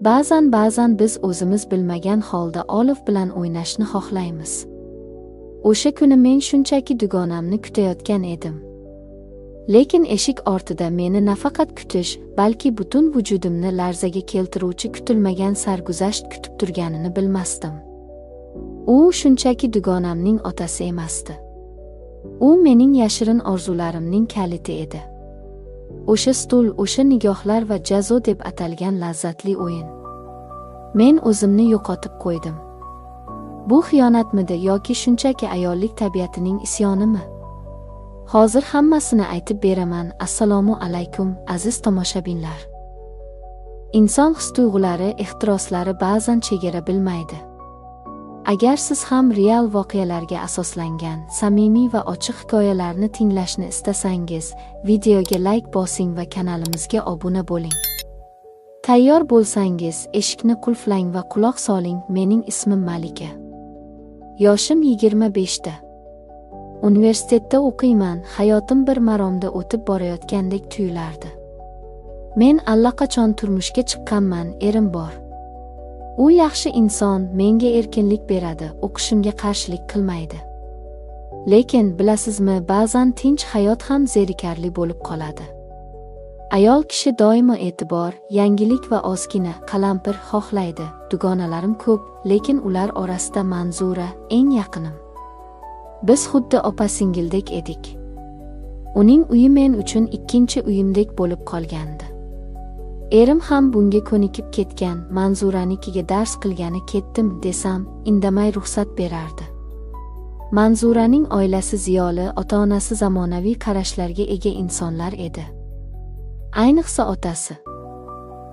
Ba'zan biz o'zimiz bilmagan holda olov bilan o'ynashni xohlaymiz. O'sha kuni men shunchaki dugonamni kutayotgan edim. Lekin eshik ortida meni nafaqat kutish, balki butun vujudimni larzaga keltiruvchi kutilmagan sarguzasht kutib turganini bilmasdim. U shunchaki dugonamning otasi emasdi. U mening yashirin orzularimning kaliti edi. O'sha stul, o'sha nigohlar va jazo deb atalgan lazzatli o'yin. Men o'zimni yo'qotib qo'ydim. Bu xiyonatmidi yoki shunchaki ayollik tabiatining isyonimi? Hozir hammasini aytib beraman. Assalomu alaykum, aziz tomoshabinlar. Inson his-tuyg'ulari, ehtiroslari ba'zan chegara bilmaydi. Agar siz ham real voqealarga asoslangan, samimiy va ochiq hikoyalarni tinglashni istasangiz, videoga like bosing va kanalimizga obuna bo'ling. Tayyor bo'lsangiz, eshikni qulflang va quloq soling. Mening ismim Malika. Yoshim 25 ta. Universitetda o'qiyman, hayotim bir maromda o'tib borayotgandek tuyulardi. Men allaqachon turmushga chiqqanman, erim bor. U yaxshi inson, menga erkinlik beradi, o'qishimga qarshilik qilmaydi. Lekin, bilasizmi, ba'zan tinch hayot ham zerikarli bo'lib qoladi. Ayol kishi doimo e'tibor, yangilik va ozgina qalampir xohlaydi. Dugonalarim ko'p, lekin ular orasida Manzura eng yaqinim. Biz xuddi opa-singildek edik. Uning uyi men uchun ikkinchi uyimdek bo'lib qolgandi. Erim ham bunga ko'nikib ketgan, Manzuranikiga dars qilgani ketdim desam, indamay ruxsat berardi. Manzuraning oilasi ziyoli, ota-onasi zamonaviy qarashlarga ega insonlar edi. Ayniqsa otasi.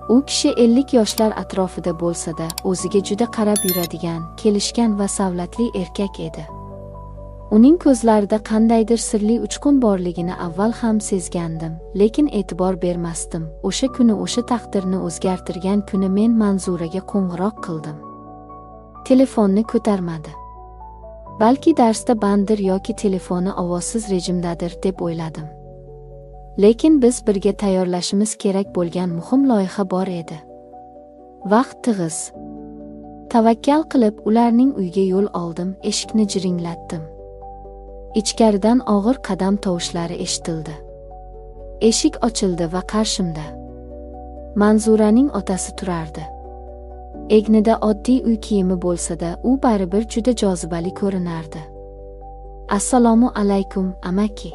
U kishi 50 yoshlar atrofida bo'lsa-da, o'ziga juda qarab yuradigan, kelishgan va savlatli erkak edi. Uning ko'zlarida qandaydir sirli uchqun borligini avval ham sezgandim, lekin e'tibor bermasdim. O'sha kuni, o'sha taqdirni o'zgartirgan kuni men Manzuraga qo'ng'iroq qildim. Telefonni ko'tarmadi. Balki darsda bandir yoki telefoni ovozsiz rejimdadir deb o'yladim. Lekin biz birga tayyorlashimiz kerak bo'lgan muhim loyiha bor edi. Vaqt tig'iz. Tavakkal qilib ularning uyiga yo'l oldim, eshikni jiringlatdim. Ichkaridan og'ir qadam tovushlari eshitildi. Eshik ochildi va qarshimda Manzuraning otasi turardi. Egnida oddiy uy kiyimi bo'lsa-da, u baribir juda jozibali ko'rinardi. Assalomu alaykum, amaki.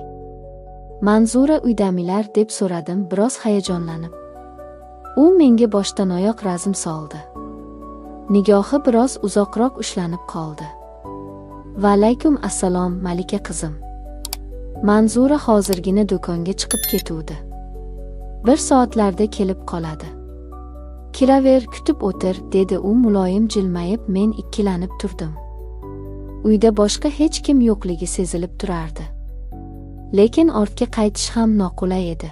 Manzura uydamilar deb so'radim, biroz hayajonlanib. U menga boshdan oyoq razm soldi. Nigohi biroz uzoqroq ushlanib qoldi. Va alaykum assalom, Malika qizim. Manzura hozirgina do'konga chiqib ketuvdi. Bir soatlarda kelib qoladi. Kiraver, kutib o'tir, dedi u muloyim jilmayib. Men ikkilanib turdim. Uyda boshqa hech kim yo'qligi sezilib turardi. Lekin ortga qaytish ham noqulay edi.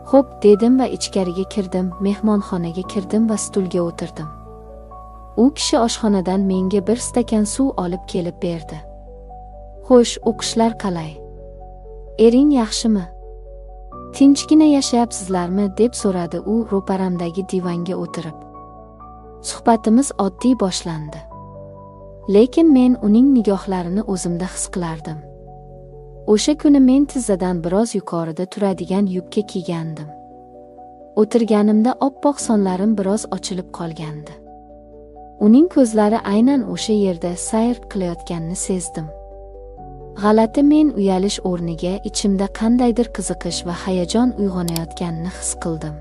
Xo'p, dedim va ichkariga kirdim, mehmonxonaga kirdim va stulga o'tirdim. U kishi oshxonadan menga bir stakan suv olib kelib berdi. Xo'sh, o'qishlar qalay? Ering yaxshimi? Tinchgina yashayapsizlarmi, deb so'radi u ro'paramdagi divanga o'tirib. Suhbatimiz oddiy boshlandi. Lekin men uning nigohlarini o'zimda his qilardim. O'sha kuni men tizzadan biroz yuqorida turadigan yubka kiygandim. O'tirganimda oppoq sonlarim biroz ochilib qolgandi. Uning ko'zlari aynan o'sha yerda sayr qilayotganini sezdim. G'alati, men uyalish o'rniga ichimda qandaydir qiziqish va hayajon uyg'onayotganini his qildim.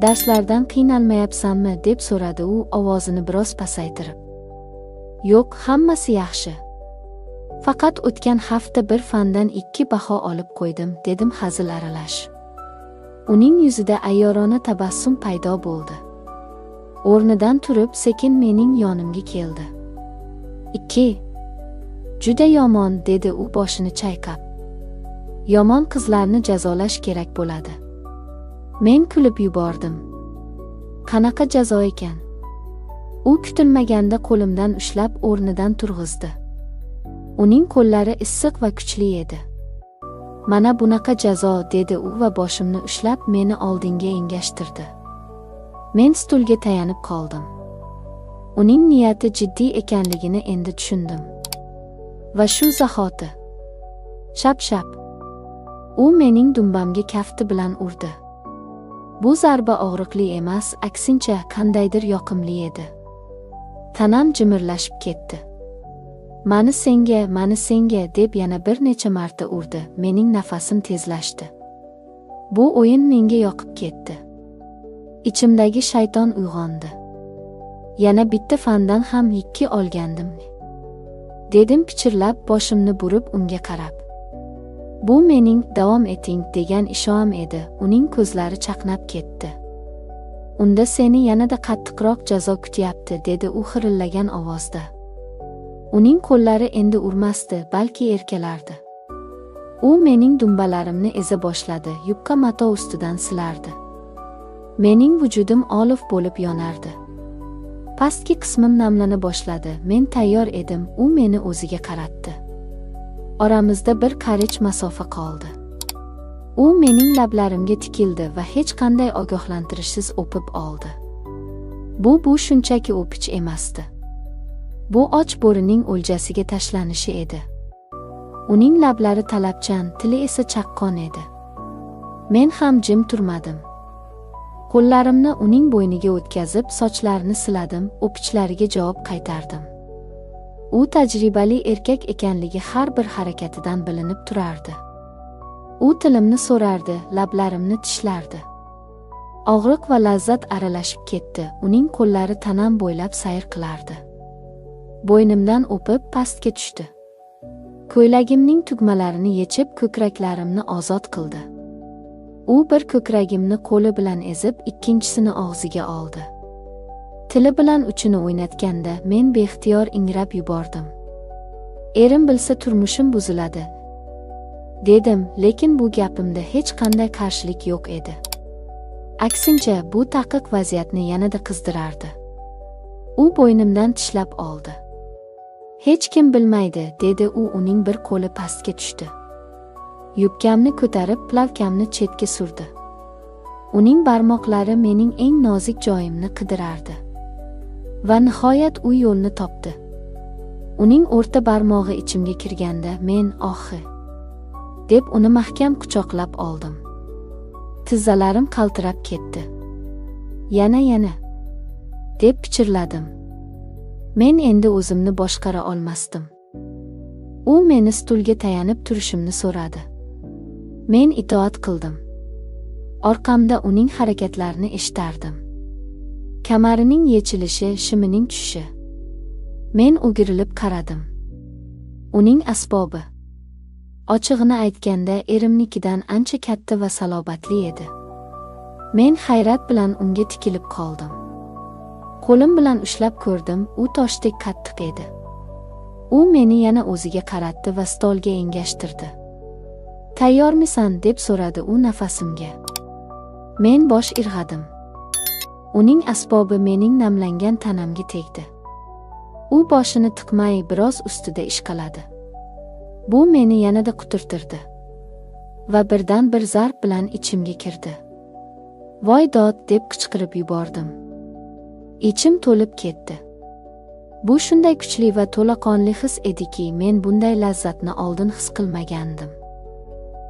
Darslardan qiynalmayapsanmi, deb so'radi u ovozini biroz pasaytirib. Yo'q, hammasi yaxshi. Faqat o'tgan hafta bir fandan 2 baho olib qo'ydim, dedim hazil aralash. Uning yuzida ayyorona tabassum paydo bo'ldi. O'rnidan turib, sekin mening yonimga keldi. 2. Juda yomon, dedi u boshini chayqab. Yomon qizlarni jazolash kerak bo'ladi. Men kulib yubordim. Qanaqa jazo ekan? U kutilmaganda qo'limdan ushlab o'rnidan turg'izdi. Uning qo'llari issiq va kuchli edi. Mana bunaqa jazo, dedi u va boshimni ushlab meni oldinga engashtirdi. Men stulga tayanib qoldim. Uning niyati jiddiy ekanligini endi tushundim. Va shu zahoti. Shap-shap. U mening dumbamga kafti bilan urdi. Bu zarba og'riqli emas, aksincha qandaydir yoqimli edi. Tanam jimirlashib ketdi. Mani senga, mani senga deb yana bir necha marta urdi. Mening nafasim tezlashdi. Bu o'yin menga yoqib ketdi. Ichimdagi shayton uyg'ondi. Yana bitta fandan ham 2 olgandim, dedim pichirlab, boshimni burib unga qarab. Bu mening davom eting degan ishoram edi. Uning ko'zlari chaqnab ketdi. Unda seni yanada qattiqroq jazo kutyapti, dedi u xirillagan ovozda. Uning qo'llari endi urmasdi, balki erkalardi. U mening dumbalarimni eza boshladi, yupqa mato ustidan silardi. Mening vujudim olov bo'lib yonardi. Pastki qismim namlana boshladi. Men tayyor edim, u meni o'ziga qaratdi. Oramizda bir qarich masofa qoldi. U mening lablarimga tikildi va hech qanday ogohlantirishsiz o'pib oldi. Bu shunchaki o'pich emasdi. Bu och bo'rining o'ljasiga tashlanishi edi. Uning lablari talabchan, tili esa chaqqon edi. Men ham jim turmadim. Qo'llarimni uning bo'yniga o'tkazib, sochlarini siladim, o'pichlariga javob qaytardim. U tajribali erkak ekanligi har bir harakatidan bilinib turardi. U tilimni so'rardi, lablarimni tishlardi. Og'riq va lazzat aralashib ketdi. Uning qo'llari tanam bo'ylab sayr qilardi. Bo'ynimdan o'pib pastga tushdi. Ko'ylagimning tugmalarini yechib, ko'kraklarimni ozod qildi. U bir ko'kragimni qo'li bilan ezib, ikkinchisini og'ziga oldi. Tili bilan uchini o'ynatganda men beixtiyor ingrab yubordim. Erim bilsa turmushim buziladi, dedim, lekin bu gapimda hech qanday qarshilik yo'q edi. Aksincha, bu taqiq vaziyatni yanada qizdirardi. U bo'ynimdan tishlab oldi. Hech kim bilmaydi, dedi u, uning bir qo'li pastga tushdi. Yubkamni ko'tarib, plavkamni chetga surdi. Uning barmoqlari mening eng nozik joyimni qidirardi. Va nihoyat u yo'lni topdi. Uning o'rta barmog'i ichimga kirganda men "Ohi" deb uni mahkam quchoqlab oldim. Tizzalarim qaltirab ketdi. Yana yana deb pichirladim. Men endi o'zimni boshqara olmasdim. U meni stulga tayanib turishimni so'radi. Men itoat qildim. Orqamda uning harakatlarini eshitardim. Kamarining yechilishi, shimining tushishi. Men o'girilib qaradim. Uning asbobi. Ochig'ini aytganda, erimnikidan ancha katta va salobatli edi. Men hayrat bilan unga tikilib qoldim. Qo'lim bilan ushlab ko'rdim, u toshdek qattiq edi. U meni yana o'ziga qaratdi va stolga engashtirdi. Tayyormisan, deb so'radi u nafasimga. Men bosh irg'adim. Uning asbobi mening namlangan tanamga tegdi. U boshini tiqmay biroz ustida ishqaladi. Bu meni yanada quturtirdi. Va birdan bir zarb bilan ichimga kirdi. Voy dod, deb qichqirib yubordim. Ichim to'lib ketdi. Bu shunday kuchli va to'laqonli his ediki, men bunday lazzatni oldin his qilmagandim.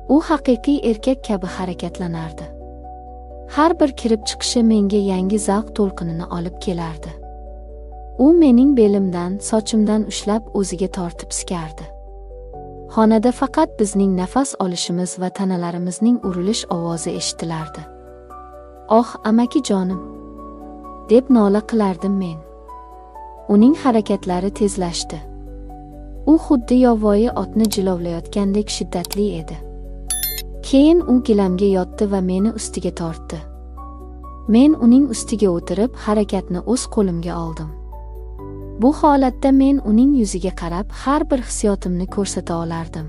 U haqiqiy erkak kabi harakatlanardi. Har bir kirib chiqishi menga yangi zavq to'lqinini olib kelardi. U mening belimdan, sochimdan ushlab o'ziga tortib sikardi. Xonada faqat bizning nafas olishimiz va tanalarimizning urilish ovozi eshitilardi. "Oh, amaki jonim!" deb nola qilardim men. Uning harakatlari tezlashdi. U xuddi yovvoyi otni jilovlayotgandek shiddatli edi. Keyin u gilamga yotdi va meni ustiga tortdi. Men uning ustiga o'tirib, harakatni o'z qo'limga oldim. Bu holatda men uning yuziga qarab, har bir hissiyotimni ko'rsata olardim.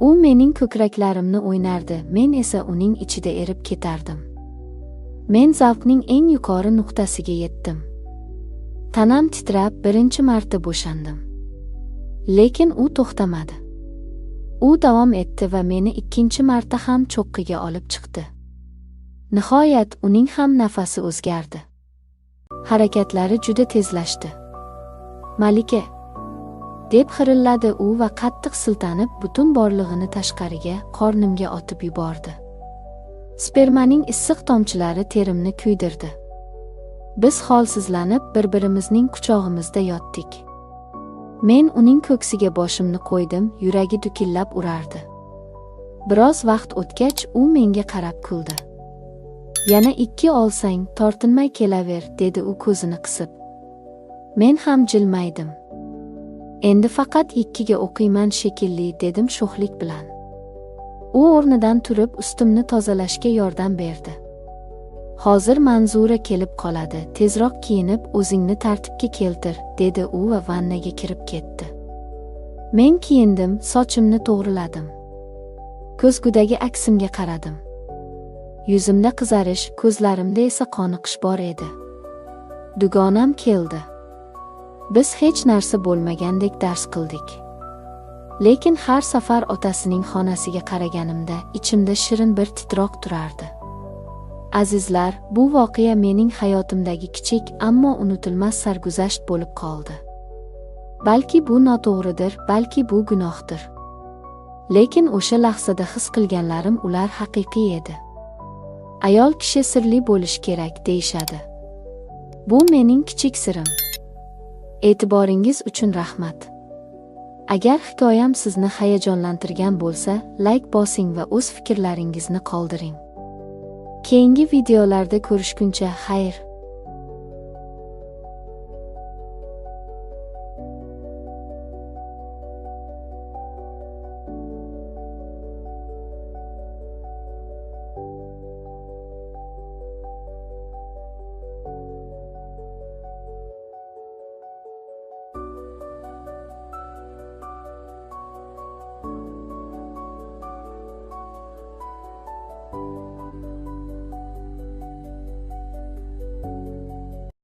U mening ko'kraklarimni o'ynardi, men esa uning ichida erib ketardim. Men zavqning eng yuqori nuqtasiga yetdim. Tanam titrab, birinchi marta bo'shandim. Lekin u to'xtamadi. U davom etdi va meni ikkinchi marta ham cho'qqiga olib chiqdi. Nihoyat uning ham nafasi o'zgardi. Harakatlari juda tezlashdi. "Malika!" deb xirilladi u va qattiq siltanib butun borlig'ini tashqariga, qornimga otib yubordi. Spermaning issiq tomchilari terimni kuydirdi. Biz holsizlanib bir-birimizning quchog'imizda yotdik. Men uning ko'ksiga boshimni qo'ydim, yuragi dukillab urardi. Biroz vaqt o'tgach, u menga qarab kuldi. "Yana 2 olsang, tortinmay kelaver", dedi u ko'zini qisib. Men ham jilmaydim. "Endi faqat 2ga o'qiyman shekilli", dedim sho'xlik bilan. U o'rnidan turib, ustimni tozalashga yordam berdi. "Hozir Manzura kelib qoladi, tezroq kiyinib, o'zingni tartibga keltir", dedi u va vannaga kirib ketdi. Men kiyindim, sochimni to'g'riladim. Ko'zgudagi aksimga qaradim. Yuzimda qizarish, ko'zlarimda esa qoniqish bor edi. Dugonam keldi. Biz hech narsa bo'lmagandek dars qildik. Lekin har safar otasining xonasiga qaraganimda ichimda shirin bir titroq turardi. Azizlar, bu voqea mening hayotimdagi kichik, ammo unutilmas sarguzasht bo'lib qoldi. Balki bu noto'g'ridir, balki bu gunohdir. Lekin o'sha lahzada his qilganlarim ular haqiqiy edi. Ayol kishi sirli bo'lishi kerak, deyishadi. Bu mening kichik sirim. E'tiboringiz uchun rahmat. Agar hikoyam sizni hayajonlantirgan bo'lsa, like bosing va o'z fikrlaringizni qoldiring. Keyingi videolarda ko'rishguncha xayr.